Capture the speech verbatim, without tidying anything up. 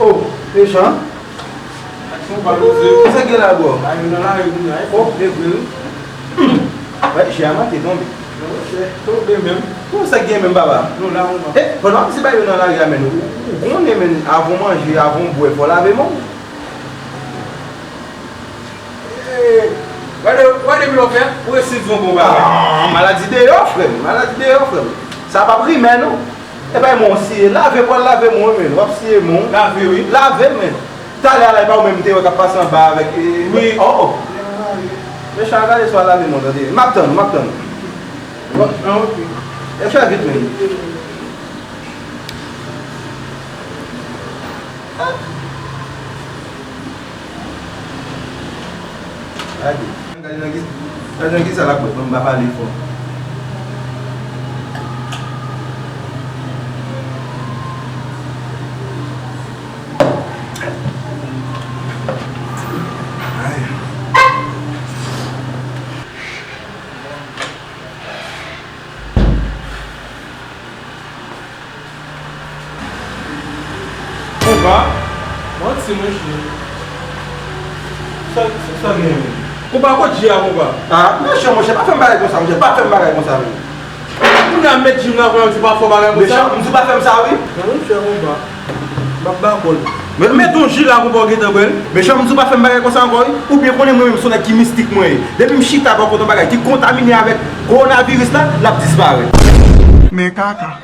Oh, mechan. Aksyon pa poze. Ou sa gen la, bro? Ay, nou nan lari kounye a, e fò. Oh, e vre, wi. Wè, je a manke tonbe. Non, se tonbe menm. Ou sa gen menm, papa? Nou la, nou la. Eh, pandan w ap di bagay yo nan lari a, men, ou, ou konnen, men, avan w manje, avan w bwè, fò w lave men w. Eh, gade, gade vlog la, ou resi di yon bon bagay. Ah, maladi deyò, frè m. Maladi deyò, frè m. Sa p ap rimè, non. E bay men w siye. Lave, pral lave men w, men. W ap siye men w. Lave, wi. Lave, men. Talè a la, e pa ou menm m te wè k ap pase anba avèk, eh, wi. Oh, oh. Mechan, gade swa lave men w, tande. M ap tann ou, m ap tann ou. Bon, ah, ok. E fè vit, men. Gade. Gade nan ki, gade nan kisa l ap bwè, ban m pa pale fò. Ay. Konpa, manti, monchè. Sa, sa, sa gen menm? Konpa, kot ji a, konpa? Ah, mechan, monchè, pa fè m bagay konsa, monchè, pa fè m bagay konsa, menm. Moun nan met ji m nan, konpa, m di pa fè w bagay konsa. Mechan, m di w pa fè m sa, wi. Non, monchè, konpa. M ap ba w kòl. Met, met yon ji la, konpa, w gentan bwè l. Mechan, m di w pa fè m bagay konsa ankò, wi. Ou byen konnen mwen menm, se yon nèg ki mistik mwen ye. Depi m chita bò kote yon bagay ki kontamine avèk kowonaviris la, l ap disparèt. Men kaka.